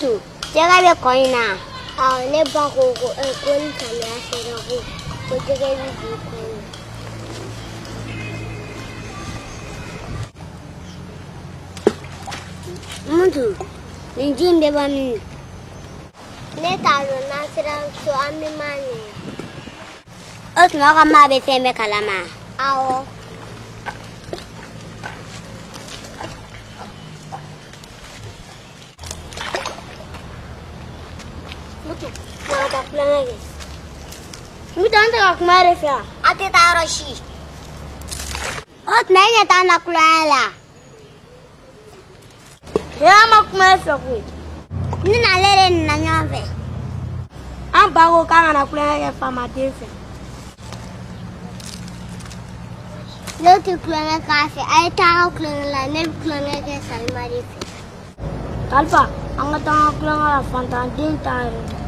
Muntu, jɛgɛ bɛ kɔ in na. Awɔ, ne ba ko ko ko ni samiya sera ko ko jɛgɛ bɛ don kɔ in na. Muntu, nin ji in bɛ bɔ min? Ne t'a dɔn, n'an sera so an bɛ maa ɲininka. O tuma aw ka maa bɛ fɛn bɛɛ kalama? Awɔ. Mutu, na ka taa tulonkɛ kɛ. Mutu, an tɛ ka kuma de fɛ wa? An tɛ taa yɔrɔ si. O tuma e ɲɛ t'an na tulonkɛ la? E an ma kuma e fɛ koyi. Ne n'ale de nana ɲɔgɔn fɛ. An ba ko k'an kana tulonkɛ kɛ faamaden fɛ. Ne tɛ tulonkɛ k'a fɛ, a ye taa aw ka tulonkɛ la, ne bɛ tulonkɛ kɛ Salima de fɛ. Kalifa, an ka taa an ka tulonkɛ la, fantanden t'an yɛrɛ dɔn.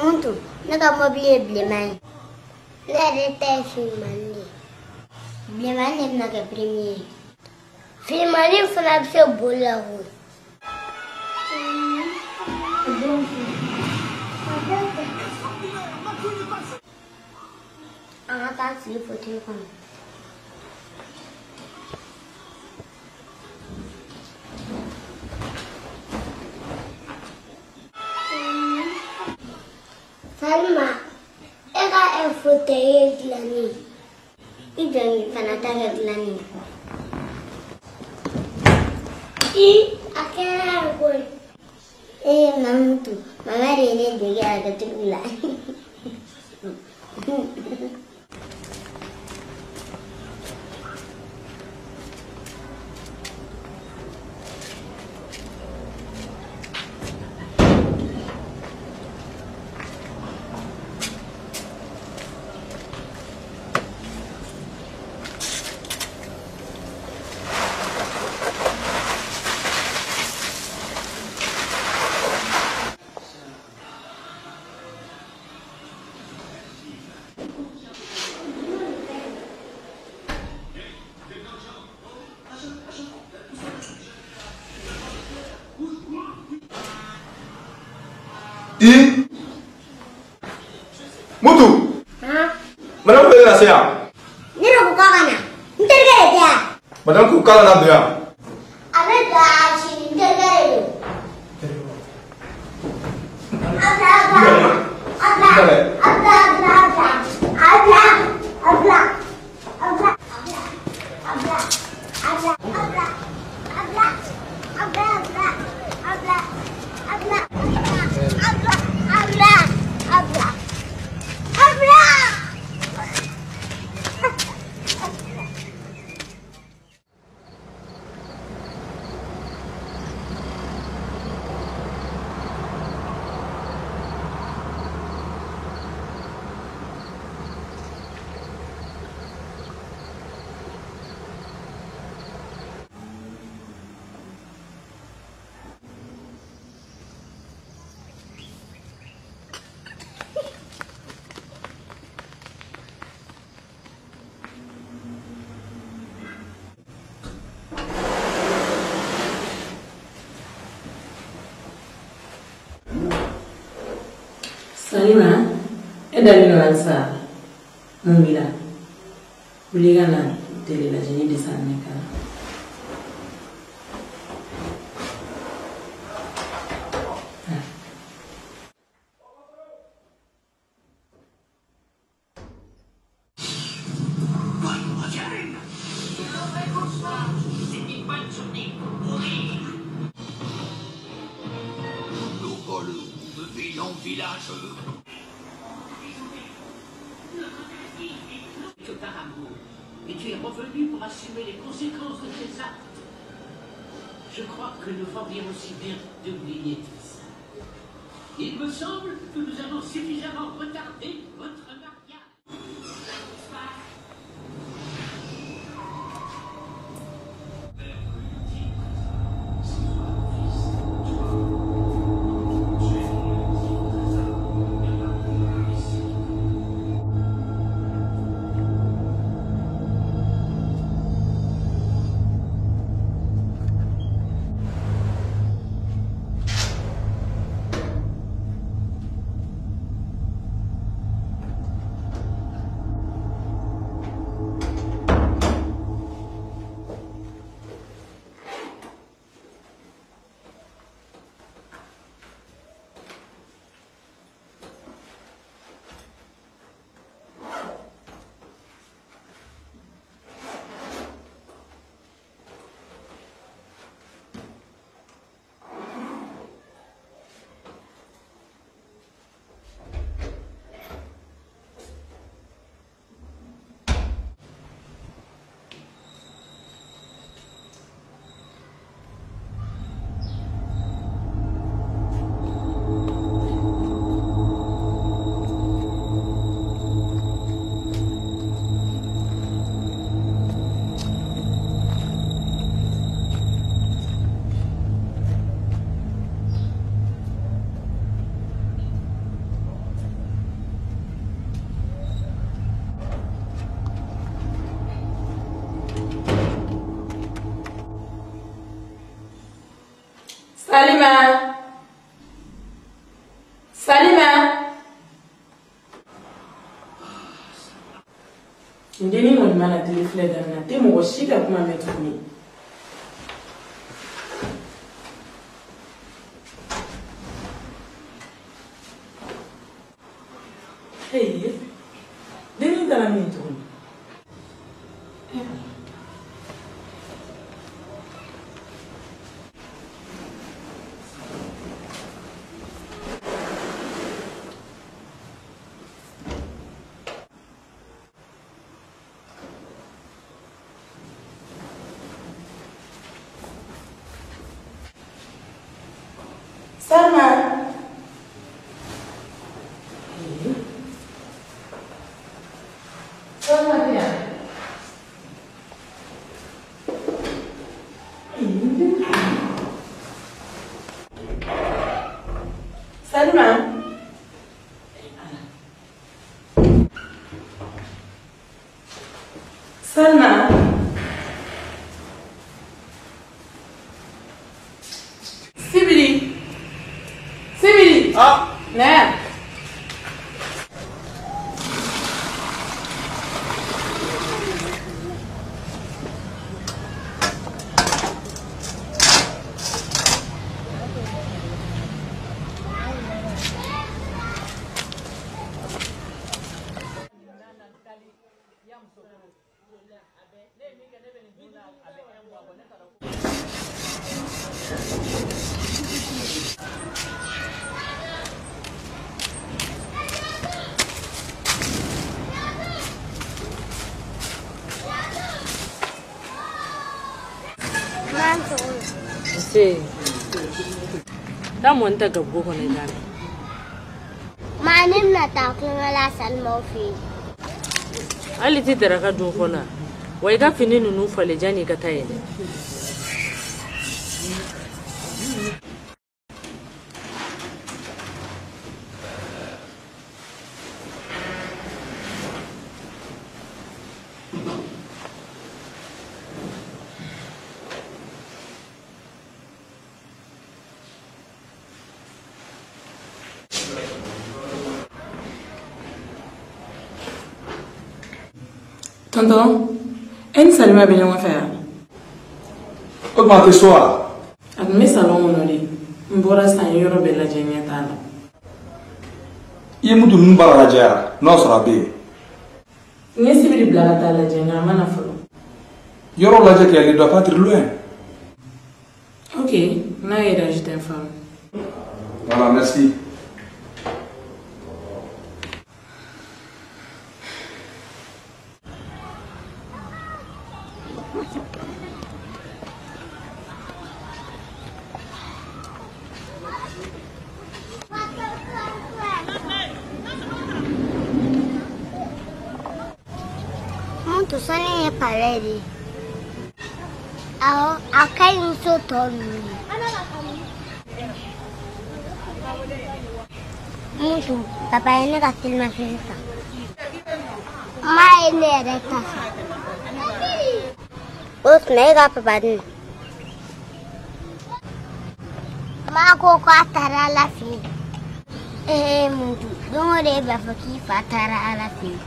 Muntu, ne ka mobili ye bilenman ye. Ne yɛrɛ ta ye finman de ye. Bilenman de bɛna kɛ premier ye. Finmanni fana bɛ se boli la koyi. An ka taa sigi fauteuil kɔnɔ. Salima, e ka fauteuil ye dilanni ye. I jɔ nin fana ta kɛ dilanni ye. I, a kɛra ye koyi. Ee Mamutu, mama de ye ne dege a kɛcogo la. I Muntu. Madame ko e na se yan. Ne de ko k'a ka na. N terikɛ de tɛ yan. Madame ko k'a ka na don yan. A bɛ don a sini, n terikɛ de don. A bila, a bila, a bila, a bila, a bila, a bila, a bila, a bila, a bila, a bila, a bila, a bila, a bila, a bila, a bila, a bila, a bila, a bila. Salima, e dalen don halisa mun b'i la? Wuli i ka na tele lajɛ ni dessin animé kan. Et tu es revenu pour assumer les conséquences de tes actes. Je crois que nous ferions aussi bien d'oublier tout ça. Il me semble que nous avons suffisamment retardé votre mariage. Salima! Salima! N dennin kɔni mana tele filɛ daminɛ a tɛ mɔgɔ si ka kuma mɛn tuguni. Hey, dennin taara min tuguni? Salma. Salma tɛ yan. Salma. Salma. Sibiri. Sibiri. Ah. Na. Se taa mɔni ta gabugu kɔnɔ i k'a mɛn. Ma ne bɛna taa kulonkɛ la Salimaw fɛ yen. Hali i tɛ daraka dun fɔlɔ wa i ka fini ninnu falen janni i ka taa yen dɛ. Tonton, e ni Salima bɛ ɲɔgɔn fɛ yan? O tuma a tɛ so wa? A tun bɛ salon kɔnɔ de. N bɔra sisan n ye yɔrɔ bɛɛ lajɛ ɲɛ t'a la. I ye Mutu ninnu baara lajɛ wa? N'o y'a sɔrɔ a bɛ yen. N ye Sibiri bila ka taa lajɛ nka a ma na fɔlɔ. Yɔrɔ lajɛ kɛ, elle ne doit pas être loin. Ok, n'a yera je t'informe. Voilà, merci. Muntu sani ye palais de ye. Awɔ, a ka ɲi muso tɔ ninnu ye. Muntu, papa ye ne ka telimafɛn san. Ma ye ne yɛrɛ ta san. O tuma e ka papa dun? Ma ko k'a taara Ala fɛ yen. Ee Muntu, don o don e b'a fɔ k'i fa taara Ala fɛ yen.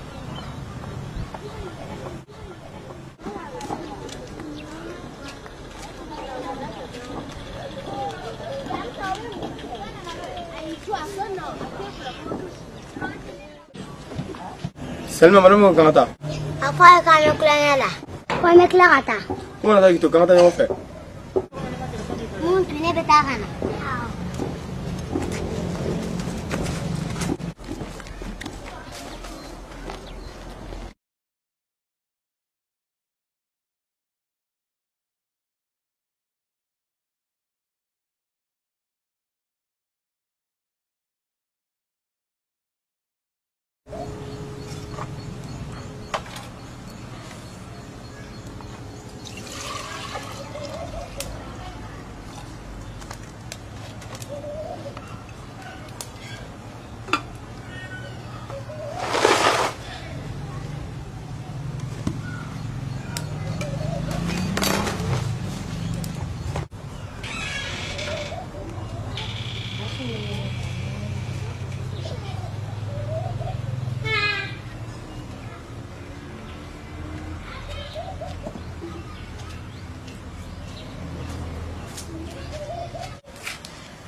Salima, madame ko k'an ka taa. A fɔ a ye k'an bɛ kulonkɛ la. Ko an bɛ tila ka taa. Ko kana taa k'i to k'an ka taa ɲɔgɔn fɛ. Muntu, ne bɛ taa ka na.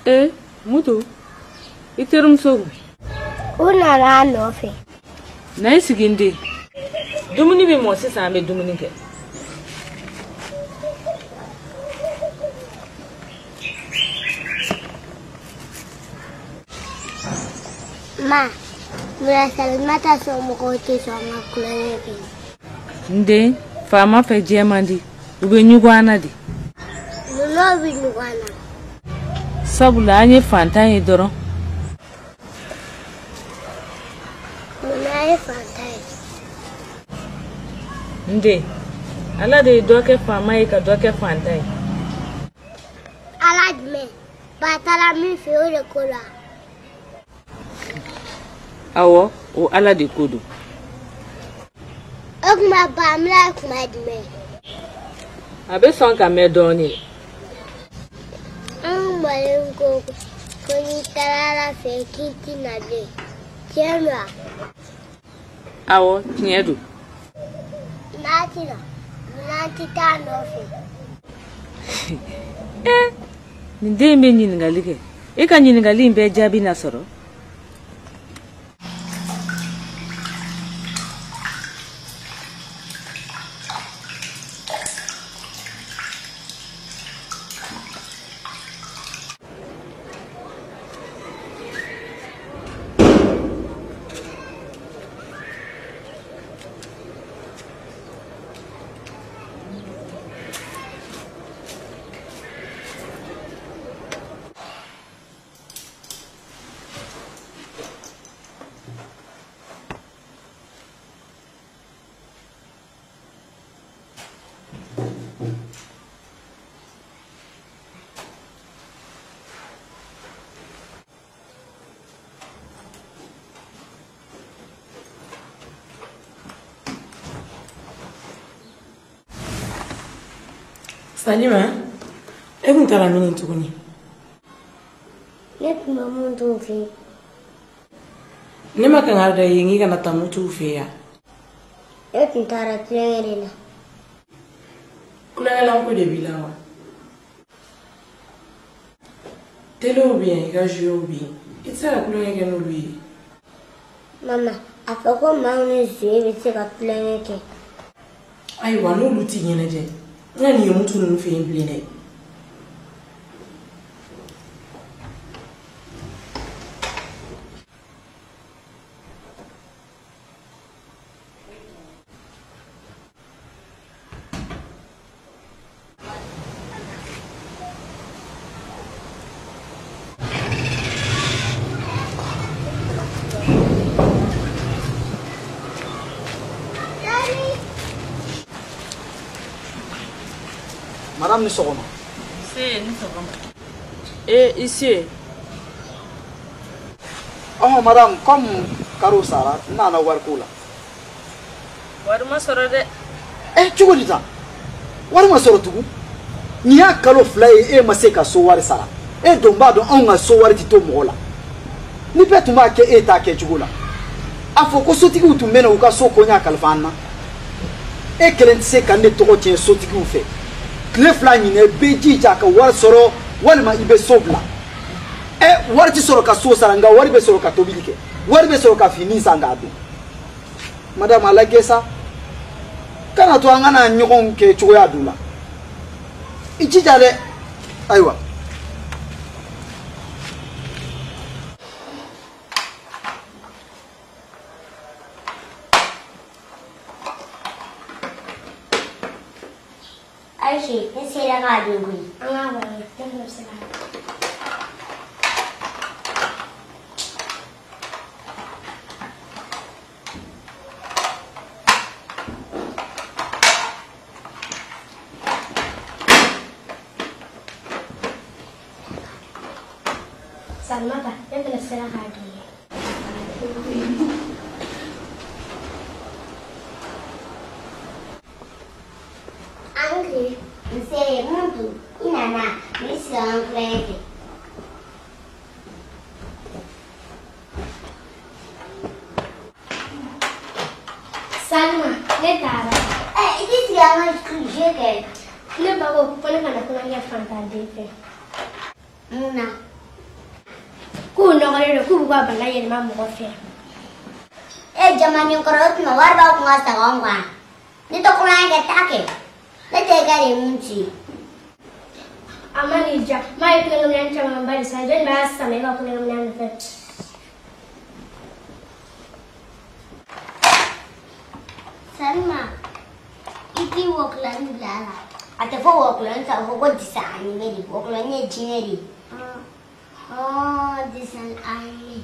Ee, Mutu, i terimuso U nana a nɔfɛ. Na i sigi n den. Dumuni bɛ mɔ sisan an bɛ dumuni kɛ. Ma, munna Salima ta somɔgɔw tɛ sɔn an ka kulonkɛ kɛ? N den, faama fɛ jɛ man di. U bɛ ɲugun an na de. Munna u bɛ ɲugun an na? Sabula an ye fantan ye dɔrɔn. Munna an ye fantan ye? N den, Ala de ye dɔ kɛ faama ye ka dɔ kɛ fantan ye. Ala jumɛn? Ba taara min fɛ o de ko la. Awɔ, o Ala de ko don. O tuma Bamula ye kuma jumɛn? A bɛ sɔn ka mɛn dɔɔnin. An mɔlen ko ko n'i taara Ala fɛ k'i tɛ na bilen. Tiɲɛ don wa? Awɔ, tiɲɛ don. N'a tɛ na, munna an tɛ taa a nɔfɛ? Ee, nin den in bɛ ɲininkali kɛ. E ka ɲininkali in bɛɛ jaabi na sɔrɔ. Salima, e kun taara min tuguni? Ne tun bɛ Muntu fɛ yen. Ne ma kangari da i ye k'i kana taa Muntu fɛ yan. E tun taara tulonkɛ de la. Tulonkɛlan ko de b'i la wa? Telew bɛ yan, i ka jouets bɛ yen. I tɛ se ka tulonkɛ kɛ n'olu ye. Mama, a fɔ ko maaw ni zoye bɛ se ka tulonkɛ kɛ. Ayiwa, n'olu t'i ɲɛnajɛ, n ka nin ye mutu ninnu fɛ yen bilen dɛ. Madame ni sɔgɔma. Se ni sɔgɔma. Eh, ici. Ɔhɔn madame, comme karo sara, n nana wari ko la. Wari ma sɔrɔ dɛ. Eh, cogo di tan? Wari ma sɔrɔ tugun? Nin y'a kalo 2 ye e ma se ka so wari sara. E don b'a dɔn anw ka so wari ti to mɔgɔ la. Ni bɛɛ tun b'a kɛ e t'a kɛ cogo la. A fɔ ko sotigiw tun bɛ na u ka so koɲa kalifa an na. E kelen tɛ se ka ne tɔgɔ tiɲɛ sotigiw fɛ. Tile 2 ɲinɛ bɛ jija ka wari sɔrɔ walima i bɛ so bila. Ɛ wari ti sɔrɔ ka so sara nka wari bɛ sɔrɔ ka tobili kɛ. Wari bɛ sɔrɔ ka fini san k'a don. Madame a lajɛ sa. Kana to an kana ɲɔgɔn kɛ cogoya dɔ la. I jija dɛ. Ayiwa. Aïcha, ne sera k'a dun koyi. An k'a baro, ne fana bɛ se k'a dun. Salimata, ne fana sera k'a dun. Uncle, nse Muntu, i nana, n bɛ sigi an ka tulonkɛ kɛ. Salima, ne taara. Ɛ i t'i sigi an ka jeu kɛ. Ne ba ko ko ne kana tulonkɛ fantanden fɛ. Mun na? K'u nɔgɔlen don, k'u b'u ka bana yɛlɛma mɔgɔ fɛ. E jamanen kɔrɔ, o tuma wari b'aw kun ka saga anw kan. Ne tɛ tulonkɛ kɛ taa kɛ. Ne tɛ ka de mun ci. A ma n'i diya, m'a ye tulonkɛminɛn camanba de san, jɔnni b'a sama e ka tulonkɛminɛn nɔfɛ? Salima, i t'i wɔkulɔni bila a la. A tɛ fɔ wɔkulɔni sa, a fɔ ko disa animé de. Wɔkulɔni ye jinɛ de ye. Ɔɔ disa animé.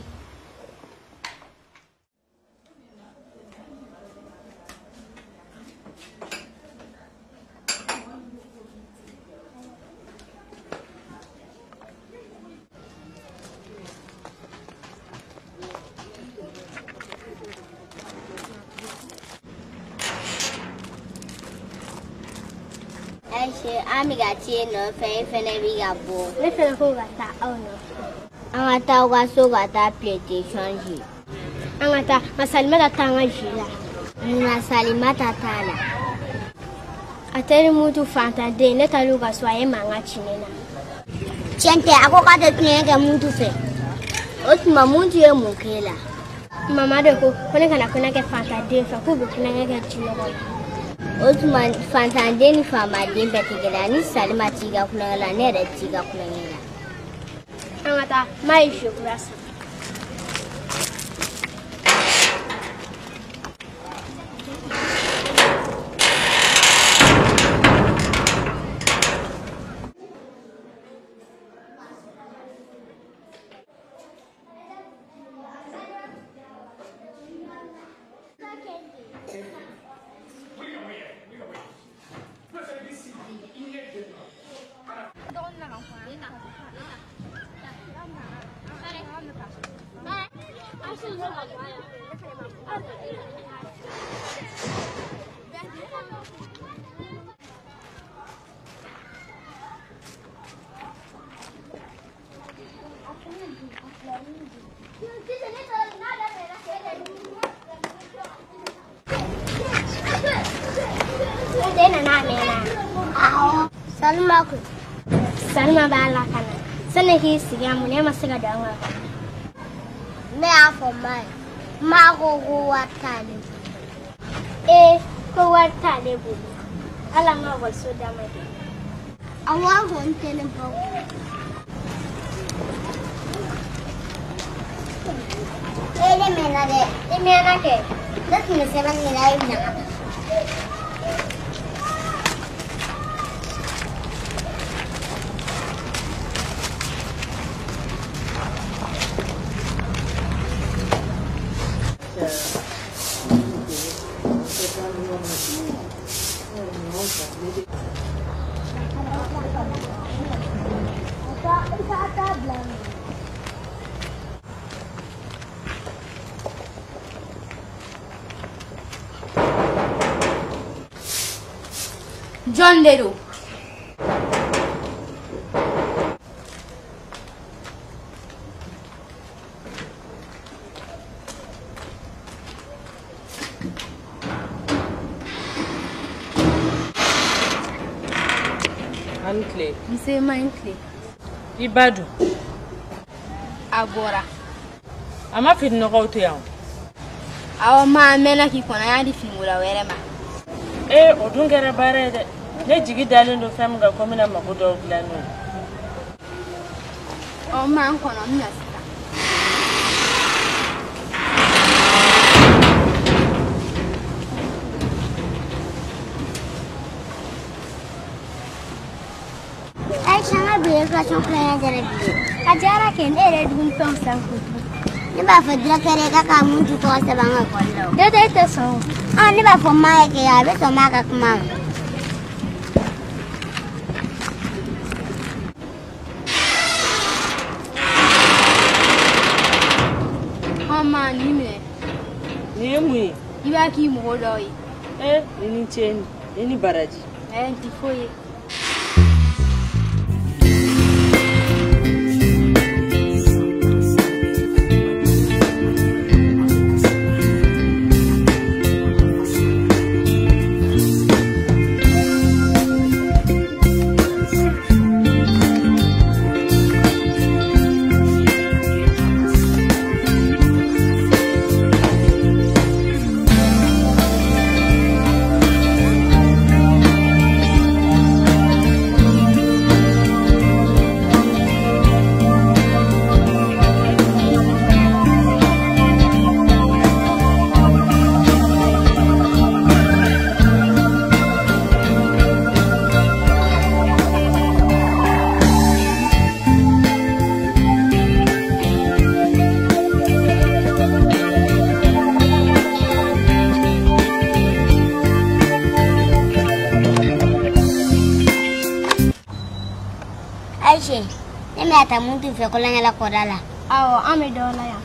Aïcha, an bɛ ka t'e nɔfɛ, e fɛnɛ bɛ ka bɔ. Ne fɛnɛ ko ka taa aw nɔfɛ. An ka taa aw ka so ka taa PlayStation jouer. An ka taa, nka Salimata t'an ka jeu la. Munna Salimata t'a la? A teri Muntu fantanden, ne taar'u ka so, a ye mankan ci ne na. Tiɲɛ tɛ, a ko k'a tɛ tulonkɛ kɛ Muntu fɛ. O tuma Muntu ye mun k'e la? Mama de ko ko ne kana tulonkɛ kɛ fantanden fɛ, k'u bɛ tulonkɛ kɛ jinɔgɔ la. O tuma fantanden ni faamaden bɛɛ tɛ kelen ye. Ni Salima t'i ka tulonkɛ la, ne yɛrɛ t'i ka tulonkɛ la. An ka taa, m'a ye jeu kura san. Salima kun. Salima b'a la ka na. Sani k'i sigi yan, mun ne ma se ka don an ka? Ne y'a fɔ ma ye. Ma ko ko wari t'ale bolo. Ee, ko wari t'ale bolo. Hali an ka ekɔliso da ma kɛ. A wari kɔni tɛ ne ba bolo. Ee, ne mɛnna dɛ. I mɛnna kɛ. Ne tun bɛ sɛbɛnni de la, a ye minɛ ka taa. Jɔn de don? An tile. Nse ma n tile. I ba dun? A bɔra. A ma fini nɔgɔw to yan? Awɔ, ma a mɛnna k'i kɔnɔ, an y'a di finikola wɛrɛ ma. Ee, o dun kɛra baara ye dɛ. Ne jigi dalen don fɛn min kan ko n bɛna mago dɔw dilan n'o ye. Ɔ, ma n kɔnɔ, n bɛna sisan. Aisha, n ka bi récréation kulonkɛ diyara bi. A diyara kɛ, ne yɛrɛ ye dumunifɛnw san k'o dun. Ne b'a fɔ directeur ye k'a ka Muntu tɔgɔ sɛbɛn an ka ekɔli la o. Directeur tɛ sɔn o. Ɔ, ne b'a fɔ ma ye kɛ, a bɛ sɔn ma ka kuma ma. Ɔ, ma nin minɛ. Nin ye mun ye? I b'a k'i mɔgɔ dɔw ye. Ee, i ni ce, i ni baraji. Ɛɛ, n tɛ foyi ye. Aisha, ne bɛna taa Muntu fɛ kulonkɛ la kɔda la. Awɔ, an bɛ dɔ la yan.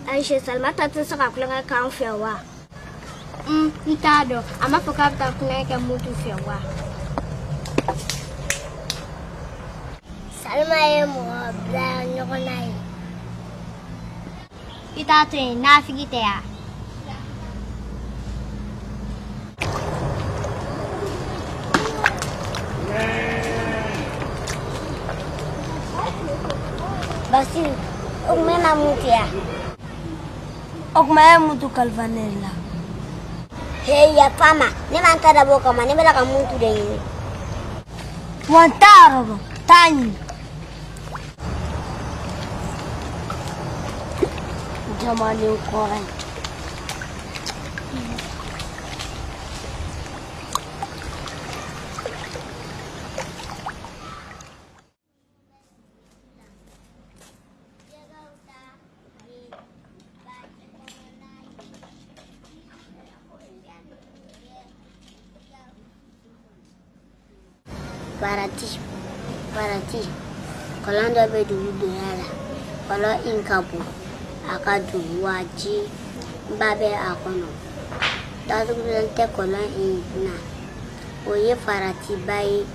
Aisha, Salimata tɛ se ka kulonkɛ k'an fɛ wa? N t'a dɔn. A m'a fɔ k'a bɛ taa kulonkɛ kɛ Muntu fɛ wa? Salima ye mɔgɔ bila ɲɔgɔn na ye. I t'a to yen, nafigi tɛ ya? Basiru, o tuma e ma mun kɛ yan? O tuma e ye Muntu kalifa ne de la. He, yafa n ma, ne ma n ta dabɔ o kama, ne bɛ la ka Muntu de ɲini. Wa n t'a yɔrɔ dɔn, t'a ɲini. Jamalen kɔrɔ ye. Farati, farati, kɔlɔn dɔ bɛ dugu donya la. Kɔlɔn in ka bon, a ka dun wa jiba bɛ a kɔnɔ. Datugulan tɛ kɔlɔn in na, o ye faratiba ye.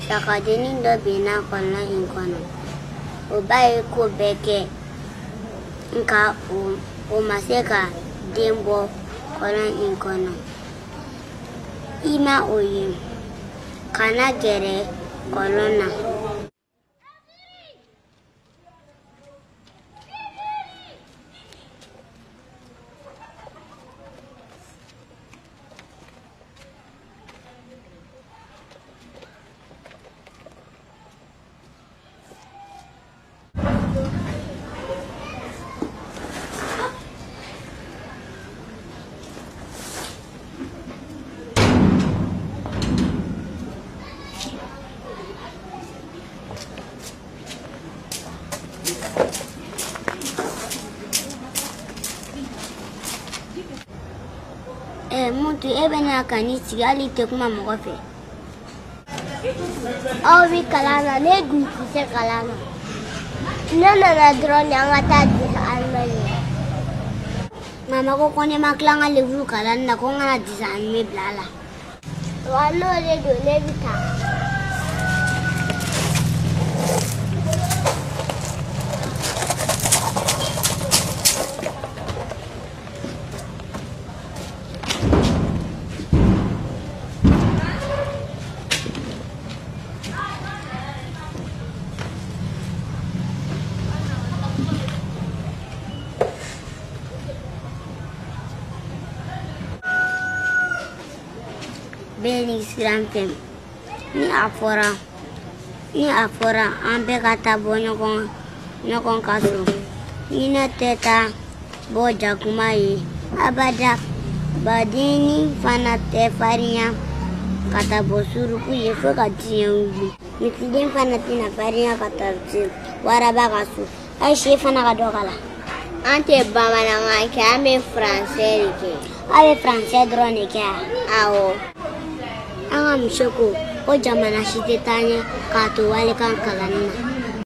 Sagadennin dɔ binna kɔlɔn in kɔnɔ. O ba ye ko bɛɛ kɛ nka o ma se ka den bɔ kɔlɔn in kɔnɔ. I ma o ye, kana gɛrɛ kɔlɔn na. Muntu e bɛna ka n'i sigi hali i tɛ kuma mɔgɔ fɛ. Aw bɛ kalan na, ne dun tɛ se kalan na. Ne nana dɔrɔn de an ka taa dessin animé ye. Mama ko ne ma tila n ka livre kalan na ko n kana dessin animé bila a la. Wa n'o de don ne bɛ taa. Bɛɛ ni siran fɛ ni a fɔra an bɛɛ ka taa bɔ ɲɔgɔn ka so ni ne tɛ taa bɔ jakuma ye abada badenni fana tɛ farinya ka taa bɔ suruku ye fo ka diɲɛ wuli misiden fana tɛna farinya ka taa se waraba ka so ayi se fana ka dɔ kala. An tɛ bamanankan kɛ, an bɛ faransɛ de kɛ. Aw bɛ faransɛ dɔrɔn de kɛ wa? Awɔ. An ka muso ko jamana si tɛ taa ɲɛ k'a to walikan kalanni na.